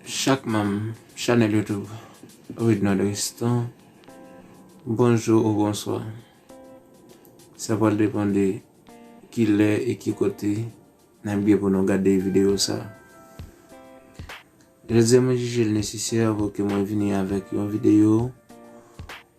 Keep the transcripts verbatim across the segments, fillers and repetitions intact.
Chak manm chanèl YouTube Read Nòdrestan, bonjou ou bonswa. Sa pral depann de kilè e ki kote n ap gen pou nou gade videyo sa. Jodi a, mwen jije l nesesè pou ke mwen vini avèk yon videyo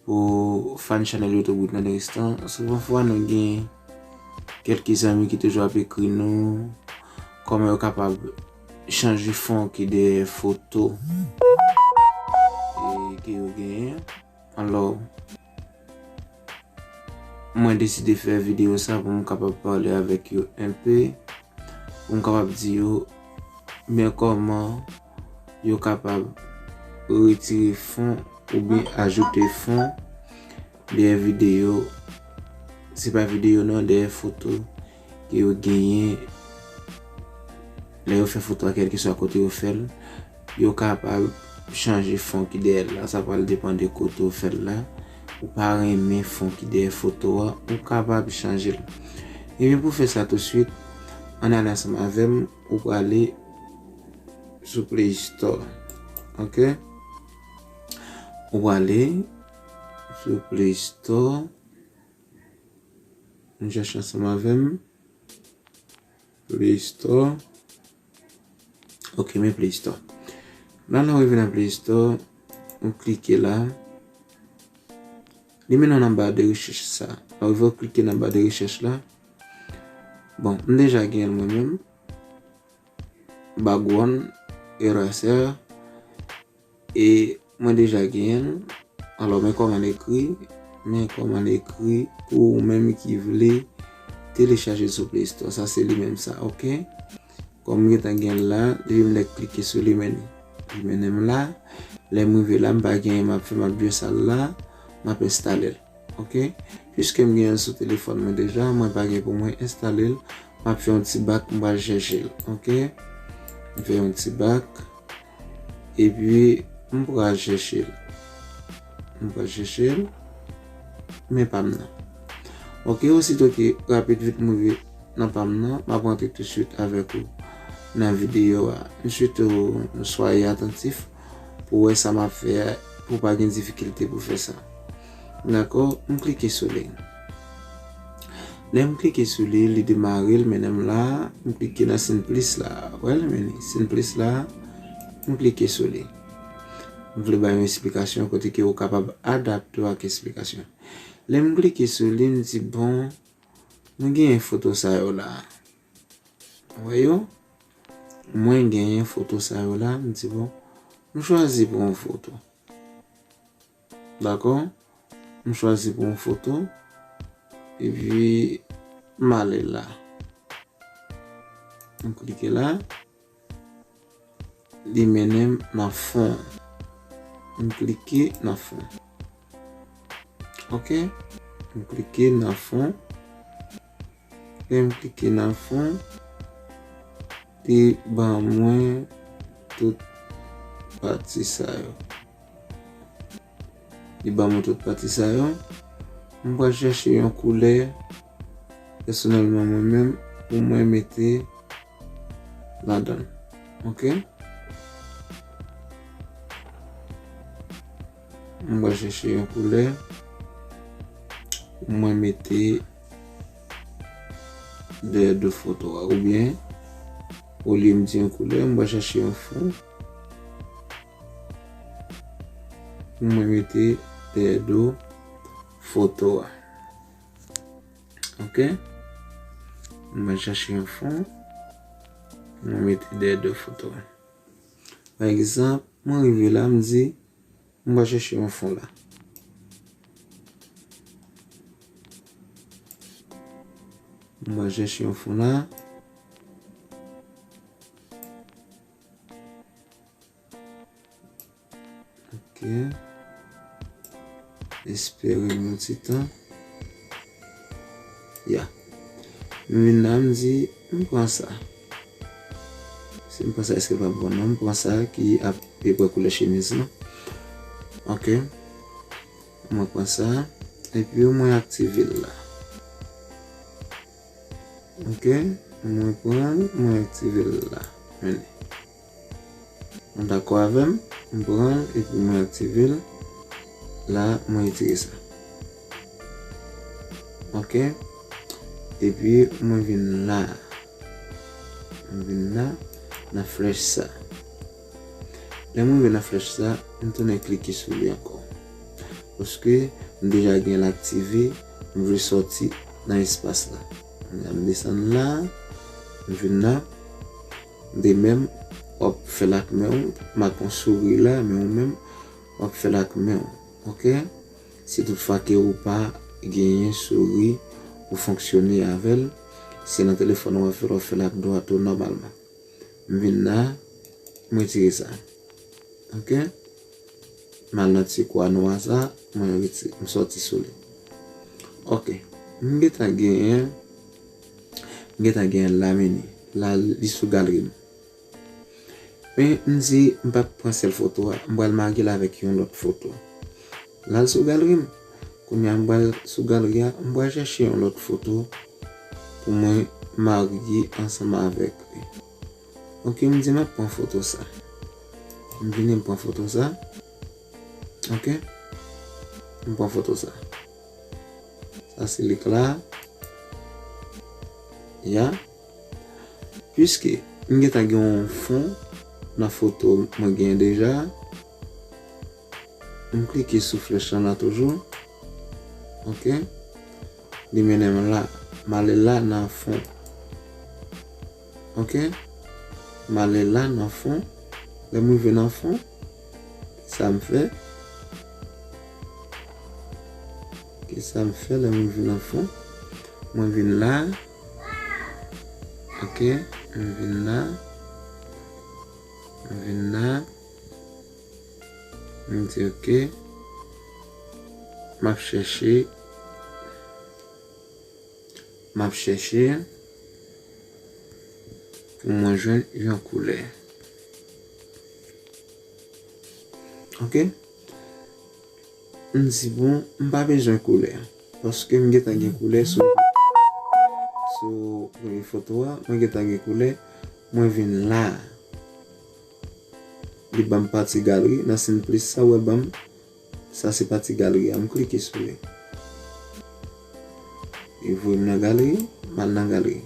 pou fan chanèl YouTube Read Nòdrestan. Souvan fwa, nou gen kèlke zanmi ki toujou ap ekri nou kòman yo kapab chanje fon ki dèyè foto, e, ke yo genyen. Alò, mwen deside fè videyo sa pou m kapab pale avèk yo enpe, pou m kapab di yo, men kòman yo kapab retire fon oubyen ajoute fon dèyè videyo, se pa videyo non, dèyè foto ke yo genyen lè yo fè foto a, kèlkeswa kote yo fè l, yo kapab chanje fon ki dèyè l la. Sa pral depann de kote w fè l la. Ou pa renmen fon ki dèyè foto a, ou kapab chanje l. Ebyen, pou fè sa touswit, ann ale ansanm avè m, ou prale sou Play Store. Oke? Ou prale sou Play Store. Ann chèche ansanm avè m. Play Store. Oke, men Play Store. La, lè w rive nan Play Store, ou klike la. Li mennen w nan ba de rechèch sa. Lè w rive, ou klike nan ba de rechèch la. Bon, m deja genyen l mwen menm. Background, eraser. E mwen deja genyen l. Alò, men kòman l ekri, men kòman l ekri pou ou menm ki vle telechaje l sou Play Store. Sa se li menm sa, oke? Kòm m gentan gen l la, depi m lè klike sou li, men li, li mennen m la. Lè m rive la, m pa genyen m ap fè, m ap jis al la, m ap enstale l. Oke? Piske m gen l sou telefòn mwen deja, mwen pa gen pou mwen enstale l, m ap fè yon ti bak, m pral chèche l. Oke? M fè yon ti bak, epi m pral chèche l. M pral chèche l, men pa m nan. Oke, osito ke rapid vit m rive nan pa m nan, m ap rantre touswit avèk ou nan videyo a. M swete w swaye atantif pou w wè sa m ap fè a, pou w pa gen difikilte pou fè sa. Dakò? M klike sou li. Lè m klike sou li, li demare l, mennen m la, m klike nan siy plis la. Wè l, men li, siy plis la, m klike sou li. M vle ba yon esplikasyon kote ke ou kapab adapte w ak esplikasyon. Lè m klike sou li, m di, bon, mwen genyen foto sa yo la. Wè yo? Mwen genyen foto sa yo la, m di, bon, m chwazi pou yon foto. Dakò? M chwazi pou yon foto. Epi, m ale la. M klike la. Li mennen m nan fon. M klike nan fon. Oke? M klike nan fon. Lè m klike nan fon, li ban mwen tout pati sa yo. Li ban mwen tout pati sa yo. M pral chèche yon koulè, pèsonèlman mwen menm, pou mwen mete ladan l. Oke? M pral chèche yon koulè. Mwen mete dèyè do foto a. Oubyen, olye m di yon koulè, m pral chèche yon fon. Mwen mete dèyè do foto a. Oke? Mwen chache yon fon. Mwen mete dèyè de foto a. Pa egzanp, mwen rive la, m di, m va chache yon fon la. M va chache yon fon la. Ok. Espere m yon ti tan. Ya. M vin la, m di, m pran sa. Si m pran sa, èske l p ap bon? Non, m pran sa ki apeprè koulè chemiz lan. Ok. Mwen pran sa. Epi mwen aktive l la. Ok. Mwen pran l, mwen aktive l la. Men li. Nou dakò avè m? M pran l epi mwen aktive l. La, mwen retire sa. Ok? Epi mwen vin la. Mwen vin la, nan flèch sa. Lè mwen rive nan flèch sa, m tounen klike sou li ankò. Paske m deja gen l aktive, m vle sòti nan espas la. Kounye a m desann la, m vin la. De menm, w ap fè l ak men w, m ak yon souri la, men ou menm, w ap fè l ak men w. Ok? Si toutfwa ke ou pa genyen souri pou fonksyone avè l, se nan telefòn ou w ap fè l, w ap fè l ak dwat ou nòmalman. M vin la, m retire sa. Ok? M al nan ti kwa nwa sa, mwen reti-, m sòti sou li. Ok. M gentan genyen, m gentan genyen la meni. La, li sou galeri m. Men, m di, m p ap pran sèl foto a, m pral make l avèk yon lòt foto. L al sou galeri m. Kounye a, m pral sou galeri a, m pral chèche yon lòt foto pou mwen make ansanm avèk li. Ok, m di m ap pran foto sa. M vini, m pran foto sa. Ok? M pran foto sa. Sa se lik la. Ya. Piske m gentan gen yon fon nan foto mwen genyen deja, m klike sou flèch lan la toujou. Ok? Li mennen m la. M ale la nan fon. Ok? M ale la nan fon. Lè m rive nan fon, sa m fè? Kisa m fè lè m rive nan fon? Mwen vin la. Ok, m vin la. M vin la. M di ok. M ap chèche. M ap chèche pou mwen jwenn yon koulè. Ok? M di, bon, m pa bezwen koulè. Paske m gentan gen koulè sou, sou premye foto a. Mwen gentan gen koulè. Mwen vin la. Li ban m pati galeri. Nan siy plis sa, w wè ban m. Sa se pati galeri a. M klike sou li. Li voye m nan galeri. M al nan galeri.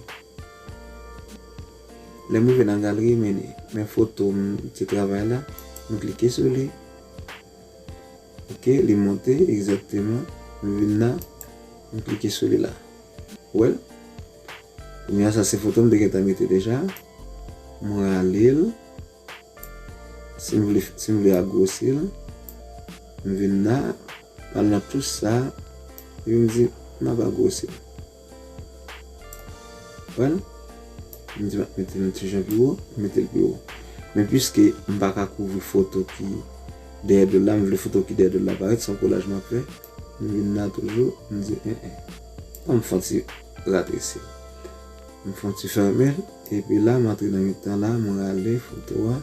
Lè m rive nan galeri, men li. Men foto m te travay la. M klike sou li. Ok, li monte, egzakteman. M vin la, m klike sou li la. Ou wè l? Kounye a, sa se foto m te gentan mete deja. M rale l. Si m vle, si m vle agwosi l, m vin la, m al nan touch sa, epi m di, m ap agwosi l. Wè l? M di m ap mete l yon ti jan pi wo, m mete l pi wo. Men piske m pa ka kouvri foto ki dèyè do l la, m vle foto ki dèyè do l la parèt, se yon kolaj m ap fè. M vin la toujou, m di, en, en. Ban m fè yon ti ratresi l. M fè yon ti fèmen l, epi la, m antre nan mitan la, m rale foto a,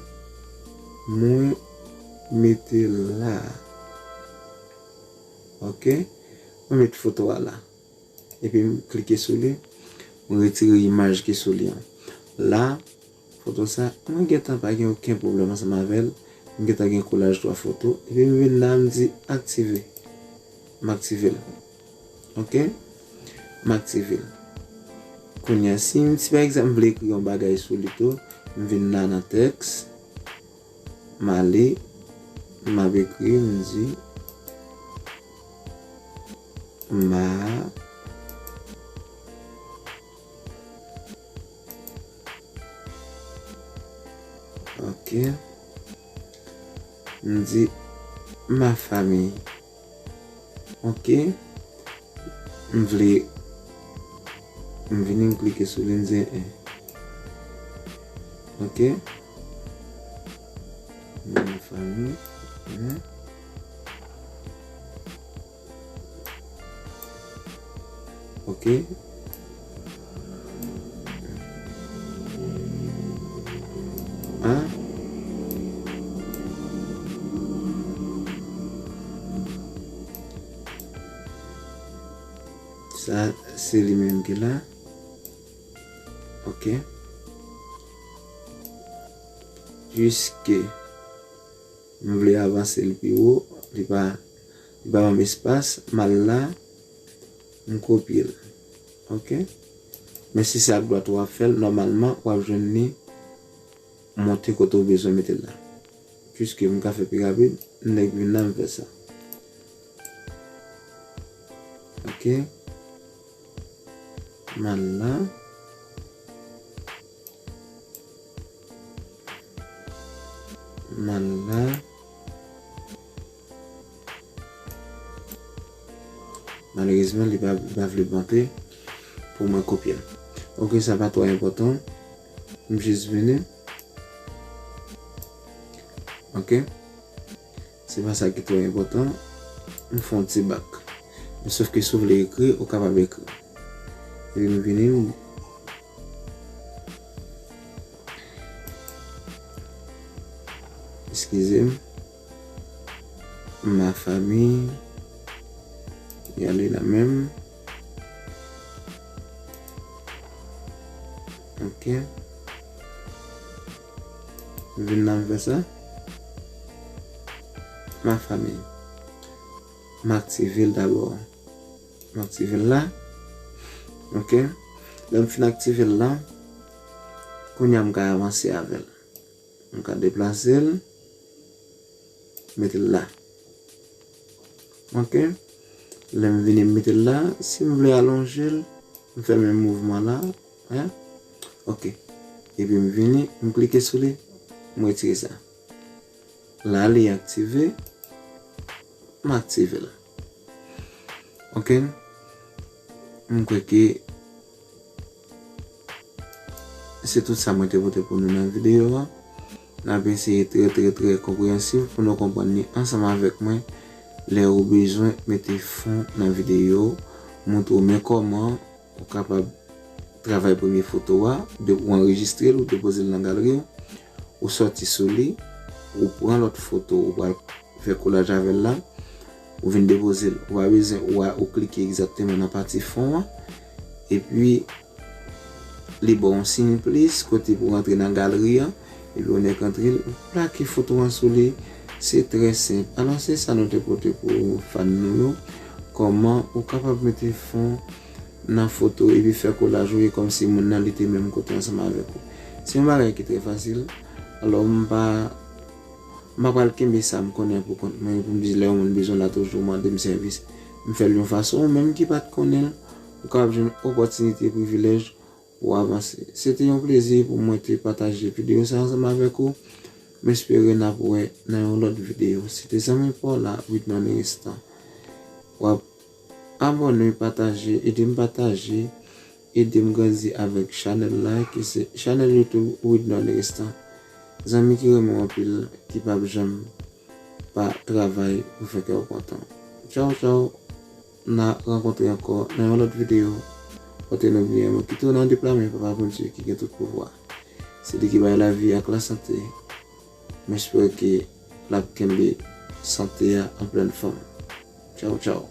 mwen mete l la. Ok? Mwen met foto a la. Epi m klike sou li, mwen retire imaj ki sou li an. La, foto sa, mwen gentan pa gen okenn pwoblèm ansanm avè l. Mwen gentan gen kolaj twa foto. Epi m vin la, m di aktive. M aktive l. Ok? M aktive l. Kounye a, si, si pa egzanp, m vle ekri yon bagay sou li tou, m vin la nan tèks. M ale, m ap ekri, m di, ma, ok, m di, ma famille. Ok. M vle, m vini, m klike sou li, m di en. Ok. Nan fanmi, en. Ok. An. Sa, se li menm ki la. Ok. Piske M vle avanse l pi wo, li pa, li pa ban m espas, m al la, m kopye l. Ok? Men si se ak dwat ou ap fè l, nòmalman, w ap jwenn li monte kote w bezwen mete l la. Piske m ka fè pi rapid, nèg vin la, m fè sa. Ok. M al la. M al la. Malerezman, li pa, li pa vle monte pou mwen kopye l. Ok, sa pa twò enpòtan. M jis vini. Ok. Se pa sa ki twò enpòtan. M fè yon ti bak. Men sòf ke si w vle ekri, ou kapab ekri. Epi m vini, m Eskize m. Ma famille. Y ale la menm. Ok. Vin nan fè sa. Ma famille. M aktive l dabò. M aktive l la. Ok. Lè m fin aktive l la, kounye a m ka avanse avè l. M ka deplase l, mete l la. Ok. Lè m vini m mete l la, si m vle alonje l, m fè menm mouvman la. Hein? Ok. Epi m vini, m klike sou li, m retire sa. La, li aktive. M aktive l. Ok. M kwè ke se tout sa mwen te pote pou nou nan videyo a. N ap eseye trè, trè, trè konpreyansif pou nou konprann li ansanm avèk mwen. Lè ou bezwen mete fon nan videyo, montre w men kòman ou kapab travay premye foto a, de, ou anrejistre l, ou depoze l nan galri w, ou sòti sou li, ou pran lòt foto, ou pral fè kolaj avè l la, ou vin depoze l. Ou pa bezwen, ou, a- ou klike egzakteman nan pati fon an, epi li ba w yon siy plis kote pou w rantre nan galri an, epi ou nèk rantre l, ou plake foto an sou li. Se trè senp. Alò, se sa nou te pote pou fan nou yo. Kòman ou kapab mete fon nan foto epi fè kolaj ou e kòmsi moun nan li te menm kote ansanm avèk ou. Se yon bagay ki trè fasil. Alò, m pa, m pa pral kenbe sa m konnen pou kont mwen, pou m di lè yon moun bezwen la toujou mande m sèvis. M fè l yon fason, ou menm ki pa t konnen l, ou kapab jwenn opòtinite, privilèj pou w avanse. Se te yon plezi pou mwen te pataje videyo sa ansanm avèk ou. M espere n ap wè nan yon lòt videyo. Se te zanmi pa w la, Widnon Eristan. W ap abòne, pataje, ede m pataje, ede m grandi avèk chanèl la, ki se chanèl YouTube Widnon Eristan. Zanmi ki renmen w anpil, ki p ap janm pa travay pou fè kè w kontan. Tchaw, tchaw. N a rankontre ankò nan yon lòt videyo. Pote nou byen, mwen kite w nan de pla men Papa Bondye ki gen tout pouvwa. Se li ki bay lavi ak lasante. M espere ke l ap kenbe sante a an plèn fòm. Tchaw, tchaw.